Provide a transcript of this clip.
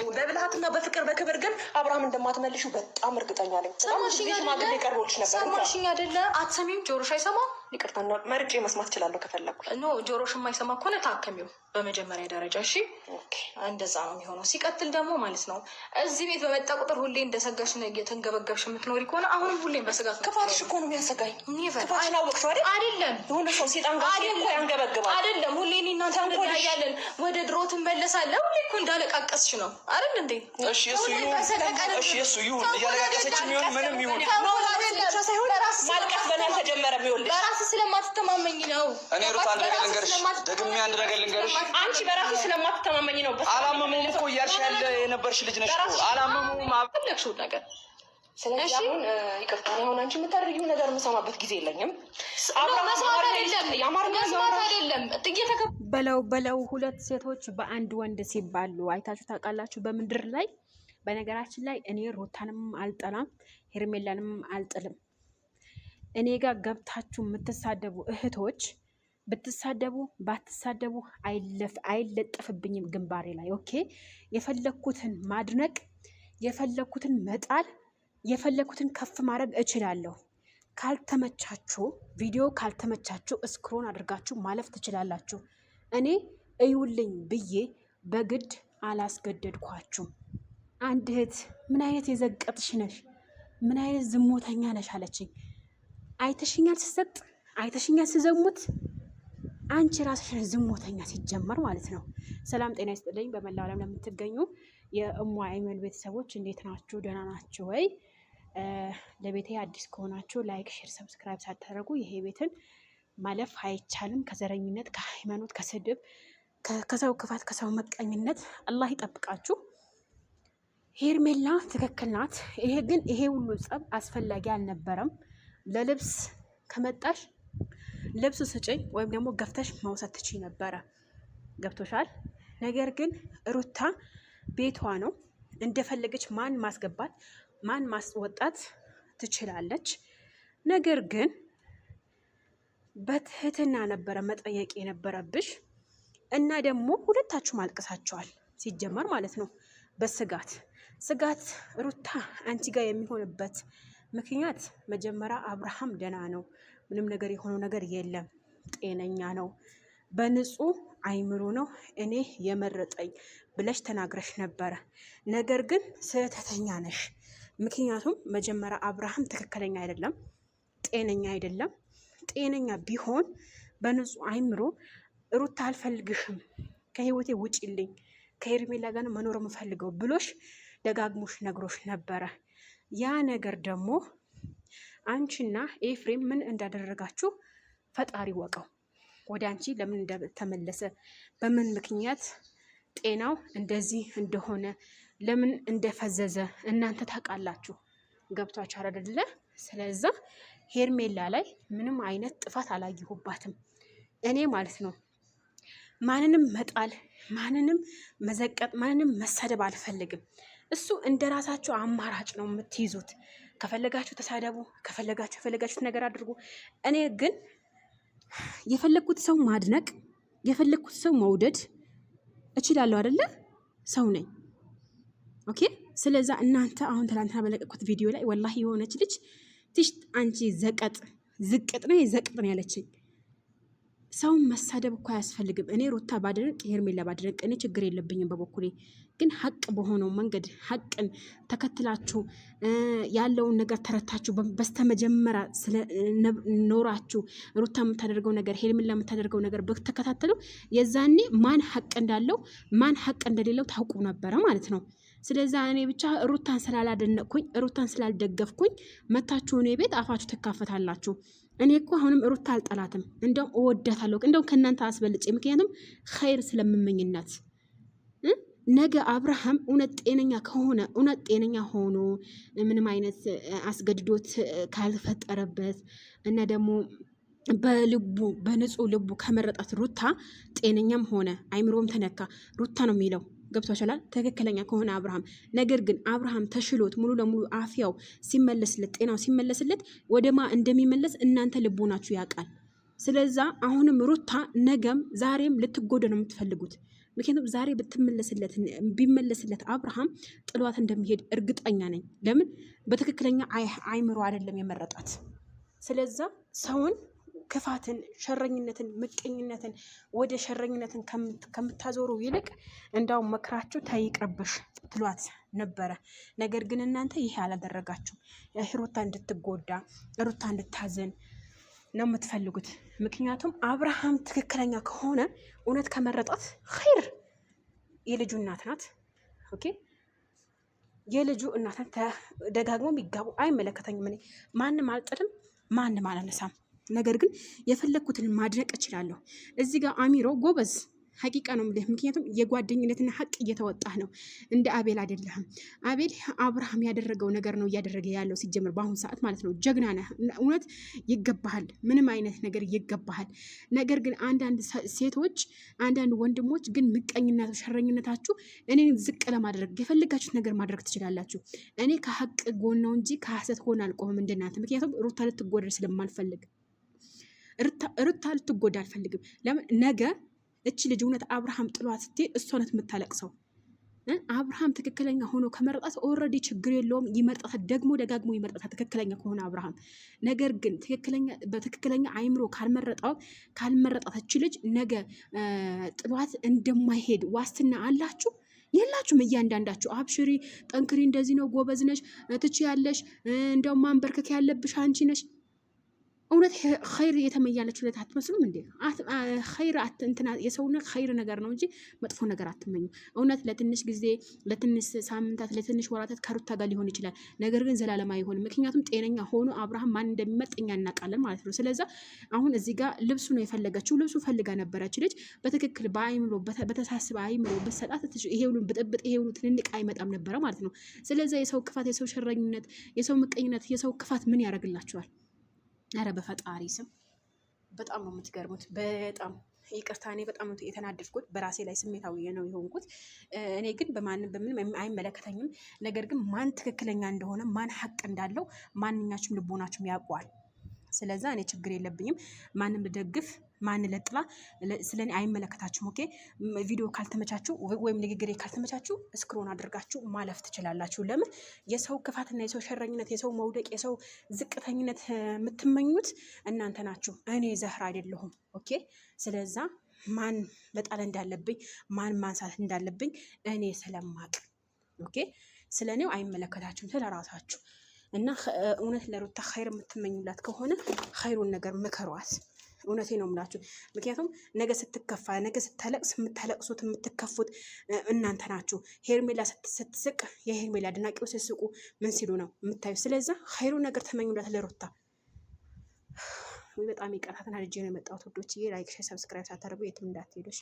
በብልሃትና በፍቅር በክብር ግን አብርሃም እንደማትመልሹ በጣም እርግጠኛ ነኝ። ሽማግሌ ቀርቦልሽ ነበር። ሰማሽኝ አይደለ? አትሰሚም? ጆሮሽ አይሰማም? ይቅርታ መርጬ መስማት እችላለሁ ከፈለኩ። No፣ ጆሮሽ የማይሰማ ከሆነ ታከሚው በመጀመሪያ ደረጃ እሺ። እንደዛ ነው የሚሆነው። ሲቀጥል ደግሞ ማለት ነው እዚህ ቤት በመጣ ቁጥር ሁሌ እንደሰጋሽ ነው እየተንገበገብሽ የምትኖሪ ከሆነ አሁንም ሁሌም በስጋት ክፋትሽ እኮ ነው የሚያሰጋኝ። ክፋትሽን አወቅሽው አይደል? አይደለም የሆነ ሰው ሴጣን ጋር እኮ ያንገበግባል። አይደለም ሁሌ እኔ እናንተ እንለያያለን፣ ወደ ድሮ ትመለሳለህ። ሁሌ እኮ እንዳለቃቀስሽ ነው አይደል እንዴ? እሺ እሱ ይሁን፣ እሺ እሱ ይሁን፣ እያለቃቀሰች የሚሆን ምንም ይሁን ብቻ ሳይሆን ማልቀስ በእኔ አልተጀመረም። ይኸውልሽ በራስህ ስለማትተማመኝ ነው። እኔ ሩት አንድ ነገር ልንገርሽ፣ ደግሜ አንድ ነገር ልንገርሽ። አንቺ በራስሽ ስለማትተማመኝ ነው። አላመመውም እኮ እያልሽ ያለ የነበርሽ ልጅ ነሽ እኮ አላመመውም። ፈለግሽው ነገር ስለዚህ አሁን ይቅርታ፣ አሁን አንቺ የምታደርጊው ነገር የምሰማበት ጊዜ የለኝም። መስማት አይደለም በለው በለው። ሁለት ሴቶች በአንድ ወንድ ሲባሉ አይታችሁ ታውቃላችሁ በምድር ላይ? በነገራችን ላይ እኔ ሩታንም አልጠላም ሄርሜላንም አልጥልም። እኔ ጋር ገብታችሁ የምትሳደቡ እህቶች ብትሳደቡ ባትሳደቡ አይለጠፍብኝም ግንባሬ ላይ። Okay፣ የፈለግኩትን ማድነቅ፣ የፈለግኩትን መጣል፣ የፈለግኩትን ከፍ ማድረግ እችላለሁ። ካልተመቻችሁ ቪዲዮ ካልተመቻችሁ scroll አድርጋችሁ ማለፍ ትችላላችሁ። እኔ እዩልኝ ብዬ በግድ አላስገደድኳችሁም። አንድ እህት ምን አይነት የዘቀጥሽ ነሽ፣ ምን አይነት ዝሙተኛ ነሽ አለችኝ። አይተሽኛል ስሰጥ፣ አይተሽኛል ስዘሙት፣ አንቺ ራስሽ ዝሙተኛ ሲጀመር ማለት ነው። ሰላም ጤና ይስጥልኝ። በመላው ዓለም ለምትገኙ የእሙ አይመን ቤተሰቦች እንዴት ናችሁ? ደህና ናችሁ ወይ? ለቤቴ አዲስ ከሆናችሁ like፣ share፣ subscribe ሳታደርጉ ይሄ ቤትን ማለፍ አይቻልም። ከዘረኝነት፣ ከሃይማኖት፣ ከስድብ፣ ከሰው ክፋት፣ ከሰው መቀኝነት አላህ ይጠብቃችሁ። ሄርሜላ ትክክል ናት። ይሄ ግን ይሄ ሁሉ ጸብ አስፈላጊ አልነበረም። ለልብስ ከመጣሽ ልብስ ስጭኝ ወይም ደግሞ ገፍተሽ መውሰድ ትችይ ነበረ። ገብቶሻል። ነገር ግን ሩታ ቤቷ ነው፣ እንደፈለገች ማን ማስገባት ማን ማስወጣት ትችላለች። ነገር ግን በትህትና ነበረ መጠየቅ የነበረብሽ እና ደግሞ ሁለታችሁም አልቅሳችኋል ሲጀመር ማለት ነው። በስጋት ስጋት ሩታ አንቺ ጋር የሚሆንበት ምክንያት መጀመሪያ አብርሃም ደህና ነው፣ ምንም ነገር የሆነው ነገር የለም፣ ጤነኛ ነው፣ በንጹህ አይምሮ ነው እኔ የመረጠኝ ብለሽ ተናግረሽ ነበረ። ነገር ግን ስህተተኛ ነሽ። ምክንያቱም መጀመሪያ አብርሃም ትክክለኛ አይደለም፣ ጤነኛ አይደለም። ጤነኛ ቢሆን በንጹህ አይምሮ ሩታ አልፈልግሽም፣ ከህይወቴ ውጪልኝ፣ ከሄርሜላ ጋር መኖር የምፈልገው ብሎሽ ደጋግሞሽ ነግሮሽ ነበረ። ያ ነገር ደግሞ አንቺና ኤፍሬም ምን እንዳደረጋችሁ ፈጣሪ ወቀው። ወደ አንቺ ለምን እንደተመለሰ በምን ምክንያት ጤናው እንደዚህ እንደሆነ ለምን እንደፈዘዘ እናንተ ታውቃላችሁ። ገብቷችኋል አይደለ? ስለዛ ሄርሜላ ላይ ምንም አይነት ጥፋት አላየሁባትም እኔ ማለት ነው። ማንንም መጣል፣ ማንንም መዘቀጥ፣ ማንንም መሳደብ አልፈልግም። እሱ እንደ ራሳችሁ አማራጭ ነው የምትይዙት። ከፈለጋችሁ ተሳደቡ፣ ከፈለጋችሁ የፈለጋችሁት ነገር አድርጉ። እኔ ግን የፈለግኩት ሰው ማድነቅ፣ የፈለግኩት ሰው መውደድ እችላለሁ አይደለ? ሰው ነኝ። Okay። ስለዛ እናንተ አሁን ትላንትና በለቀቅኩት ቪዲዮ ላይ ወላሂ የሆነች ልጅ ትሽ አንቺ ዘቀጥ ዝቅጥ ነው የዘቅጥ ነው ያለችኝ። ሰውን መሳደብ እኮ አያስፈልግም። እኔ ሩታ ባደንቅ ሄርሜላ ባደንቅ እኔ ችግር የለብኝም በበኩሌ። ግን ሀቅ በሆነው መንገድ ሀቅን ተከትላችሁ ያለውን ነገር ተረታችሁ በስተመጀመሪያ ስለኖራችሁ ሩታ የምታደርገው ነገር ሄርሜላ የምታደርገው ነገር ብትከታተሉ የዛኔ ማን ሀቅ እንዳለው ማን ሀቅ እንደሌለው ታውቁ ነበረ ማለት ነው። ስለዛ እኔ ብቻ ሩታን ስላላደነቅኩኝ ሩታን ስላልደገፍኩኝ መታችሁ እኔ ቤት አፋችሁ ትካፈታላችሁ። እኔ እኮ አሁንም ሩታ አልጠላትም፣ እንደውም እወዳታለሁ፣ እንደውም ከእናንተ አስበልጬ፣ ምክንያቱም ኸይር ስለምመኝናት። ነገ አብርሃም እውነት ጤነኛ ከሆነ እውነት ጤነኛ ሆኖ ምንም አይነት አስገድዶት ካልፈጠረበት እና ደግሞ በልቡ በንጹህ ልቡ ከመረጣት ሩታ ጤነኛም ሆነ አይምሮም ተነካ ሩታ ነው የሚለው ገብቷችኋል? ትክክለኛ ከሆነ አብርሃም። ነገር ግን አብርሃም ተሽሎት ሙሉ ለሙሉ አፍያው ሲመለስለት ጤናው ሲመለስለት ወደማ እንደሚመለስ እናንተ ልቦናችሁ ያውቃል። ስለዛ አሁንም ሩታ ነገም ዛሬም ልትጎደ ነው የምትፈልጉት። ምክንያቱም ዛሬ ብትመለስለት ቢመለስለት አብርሃም ጥሏት እንደሚሄድ እርግጠኛ ነኝ። ለምን በትክክለኛ አይምሮ አይደለም የመረጣት። ስለዛ ሰውን ክፋትን፣ ሸረኝነትን፣ ምቀኝነትን ወደ ሸረኝነትን ከምታዞሩ ይልቅ እንዳውም መክራችሁ ተይቅርብሽ ትሏት ነበረ። ነገር ግን እናንተ ይሄ አላደረጋችሁም። ሩታ እንድትጎዳ ሩታ እንድታዘን ነው የምትፈልጉት። ምክንያቱም አብርሃም ትክክለኛ ከሆነ እውነት ከመረጣት ኸይር የልጁ እናት ናት። Okay የልጁ እናት ናት። ደጋግሞ ቢጋቡ አይመለከተኝም። እኔ ማንም አልጥልም፣ ማንም አላነሳም። ነገር ግን የፈለግኩትን ማድረቅ እችላለሁ። እዚህ ጋር አሚሮ ጎበዝ ሀቂቃ ነው የምልህ። ምክንያቱም የጓደኝነትና ሀቅ እየተወጣህ ነው፣ እንደ አቤል አይደለህም። አቤል አብርሃም ያደረገው ነገር ነው እያደረገ ያለው ሲጀምር በአሁኑ ሰዓት ማለት ነው። ጀግና ነህ፣ እውነት ይገባሃል፣ ምንም አይነት ነገር ይገባሃል። ነገር ግን አንዳንድ ሴቶች፣ አንዳንድ ወንድሞች ግን ምቀኝነቱ፣ ሸረኝነታችሁ እኔን ዝቅ ለማድረግ የፈለጋችሁት ነገር ማድረግ ትችላላችሁ። እኔ ከሀቅ ጎን ነው እንጂ ከሀሰት ጎን አልቆምም እንደናንተ። ምክንያቱም ሩታ ልትጎደር ስለማልፈልግ ሩታ ልትጎዳ አልፈልግም። ለምን ነገ እቺ ልጅ እውነት አብርሃም ጥሏት ስትሄድ እሷ ናት የምታለቅሰው። አብርሃም ትክክለኛ ሆኖ ከመረጣት already ችግር የለውም ይመርጣታል። ደግሞ ደጋግሞ ይመርጣታል ትክክለኛ ከሆነ አብርሃም። ነገር ግን በትክክለኛ አይምሮ ካልመረጣው ካልመረጣት እቺ ልጅ ነገ ጥሏት እንደማይሄድ ዋስትና አላችሁ የላችሁም? እያንዳንዳችሁ አብሽሪ፣ ጠንክሪ፣ እንደዚህ ነው፣ ጎበዝ ነሽ፣ ትችያለሽ፣ እንደውም ማንበርከክ ያለብሽ አንቺ ነሽ። እውነት ኸይር የተመያለችለት አትመስሉም እንዴ? ኸይር እንትና የሰውነት ኸይር ነገር ነው እንጂ መጥፎ ነገር አትመኙ። እውነት ለትንሽ ጊዜ፣ ለትንሽ ሳምንታት፣ ለትንሽ ወራታት ከሩታ ጋር ሊሆን ይችላል። ነገር ግን ዘላለም አይሆንም። ምክንያቱም ጤነኛ ሆኖ አብርሃም ማን እንደሚመርጥ እኛ እናውቃለን ማለት ነው። ስለዛ አሁን እዚህ ጋር ልብሱ ነው የፈለገችው። ልብሱ ፈልጋ ነበረች ልጅ በትክክል በአይምሮ በተሳስበ አይምሮ ብትሰጣት ይሄ ሁሉ ብጥብጥ ይሄ ሁሉ ትንንቅ አይመጣም ነበረ ማለት ነው። ስለዛ የሰው ክፋት፣ የሰው ሸረኝነት፣ የሰው ምቀኝነት፣ የሰው ክፋት ምን ያደርግላችኋል? ኧረ በፈጣሪ ስም በጣም ነው የምትገርሙት። በጣም ይቅርታ፣ እኔ በጣም ነው የተናደድኩት። በራሴ ላይ ስሜታዊ ነው የሆንኩት። እኔ ግን በማንም በምንም አይመለከተኝም። ነገር ግን ማን ትክክለኛ እንደሆነ ማን ሀቅ እንዳለው ማንኛችሁም ልቦናችሁም ያውቀዋል። ስለዛ እኔ ችግር የለብኝም። ማንም ልደግፍ ማን ለጥላ ስለ እኔ አይመለከታችሁም። Okay ቪዲዮ ካልተመቻችሁ ወይም ንግግሬ ካልተመቻችሁ scroll አድርጋችሁ ማለፍ ትችላላችሁ። ለምን የሰው ክፋትና የሰው ሸረኝነት፣ የሰው መውደቅ፣ የሰው ዝቅተኝነት የምትመኙት እናንተ ናችሁ። እኔ ዘህር አይደለሁም። Okay ስለዛ ማን መጣል እንዳለብኝ ማን ማንሳት እንዳለብኝ እኔ ስለማቅ okay ስለ እኔው አይመለከታችሁም፣ ስለ ራሳችሁ እና እውነት ለሩታ ኸይር የምትመኙላት ከሆነ ኸይሩን ነገር ምከሯት። እውነቴ ነው የምላችሁ። ምክንያቱም ነገ ስትከፋ፣ ነገ ስታለቅስ የምታለቅሱት የምትከፉት እናንተ ናችሁ። ሄርሜላ ስትስቅ የሄርሜላ አድናቂዎች ሲስቁ ምን ሲሉ ነው የምታዩ? ስለዛ ኸይሩን ነገር ተመኙላት ለሩታ። በጣም ይቅርታ ተናድጄ ነው የመጣሁት ውዶችዬ። Like፣ share፣ subscribe ሳታደርጉ የትም እንዳትሄዱ እሺ።